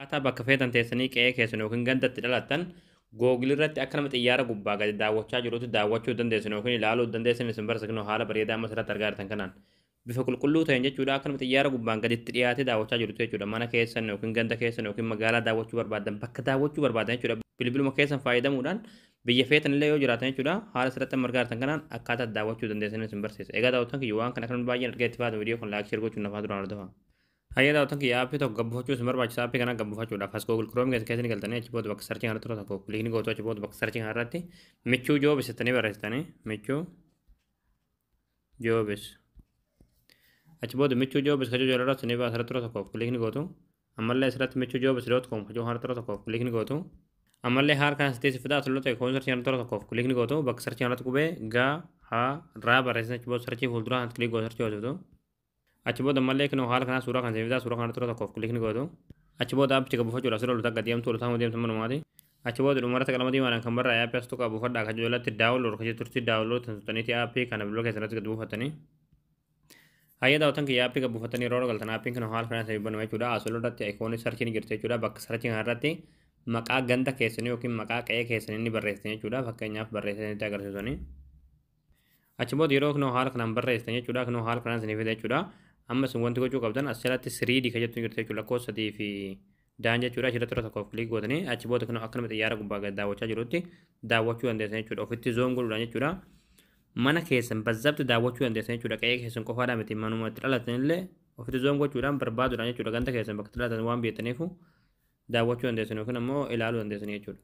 Akkaataa bakka feetan teessanii qe'ee keessan yookiin gandatti dhalattan Google irratti akka nama xiyyaara gubbaa gadi daawwachaa jirutti daawwachuu dandeessan yookiin ilaaluu dandeessan isin barsiisnu haala bareedaa amma asirratti argaa jirtan kanaan. Bifa qulqulluu ta'een jechuudha, akka nama xiyyaara gubbaan gaditti dhiyaatee daawwachaa jirutti jechuudha. Mana keessan yookiin ganda keessan yookiin magaalaa daawwachuu barbaadan, bakka daawwachuu barbaadan jechuudha. Bilbiluma keessan fayyadamuudhaan biyya feetan illee yoo jiraatan jechuudha, haala asirratti amma argaa jirtan kanaan akkaataa daawwachuu dandeessan isin barsiisa. Egaa daawwattoon kiyya, waan kana kan baay'een argee itti fayyadamu, viidiyoo kun like, share gochuun nafaa duraan hordofaa. Hayya daawwattoon kiyya, aappii tokko gabbuufachuu isin barbaachisa. Aappii kana gabbuufachuudhaaf as Google Chrome keessa ni galtanii, achi booda bakka searchii kanarratti yeroo tokko click ni gootu. Achi booda bakka searchii kanarratti Michuu Jobs jettanii barreessitanii, Michuu Jobs. Achi booda Michuu Jobs kajoo jala irratti ni baasa, asirratti yeroo tokkoof click ni gootu. Ammallee asirratti michuujobs.com kajoo kanarratti yeroo tokkoof click ni gootu. Ammallee haala kana sitti fidaa toluu ta'e koon searchii kanarratti yeroo tokkoof click ni gootu. Bakka searchii kanarratti qubee gaa haa raa barreessan, achi booda searchii fuulduraa kanatti click gootu, searchii hojjetu. Achi booda ammallee kunoo haala kanaa suuraa kan fidaa, suuraa kanarratti yeroo tokkoof click ni gootu. Achi booda aappicha buufachuudhaaf sirra olutaa gadi deemtu, olutaa deemtu manumaati. Achi booda dhumarratti qalama diimaadhaan kan barraa'e aappii as tuqaa buufadhaa kan jalatti download kan jetturti, download kan tuqxaniiti aappii kana bilbila keessatti gad buufatanii. Hayya daawwatan kiyya, aappii gad buufatanii yeroo galtan aappiin kana haala kanaan isin banama jechuudha. As irratti icon searchiin jirti jechuudha. Bakka searchii kanarratti maqaa ganda keessanii yookiin maqaa qe'ee keessanii ni barreessitan jechuudha. Fakkeenyaaf barreessanii agarsiisanii. Achi booda yeroo kunoo haala kanaan barreessitan jechuudha. Kunoo haala kanaan isinii fida jechuudha. Amma isin wanti gochuu qabdan as jalatti 3D kan jettu jirti jechuudha. Lakkoofsa sadii fi daan jechuudha. Achirratti yeroo tokkoof click gootanii, achi booda kunoo akka nama xiyyaara gubbaa gad daawwachaa jirutti daawwachuu dandeessan jechuudha. Ofitti zoom godhuudhaan jechuudha. Mana keessan bazzabti daawwachuu dandeessan jechuudha. Qe'ee keessan qofaadhaa miti, manuma itti dhalatan illee ofitti zoom gochuudhaan barbaaduudhaan jechuudha. Ganda keessan bakka itti dhalatan waan beektaniifu daawwachuu dandeessan yookiin ammoo ilaaluu dandeessan jechuudha.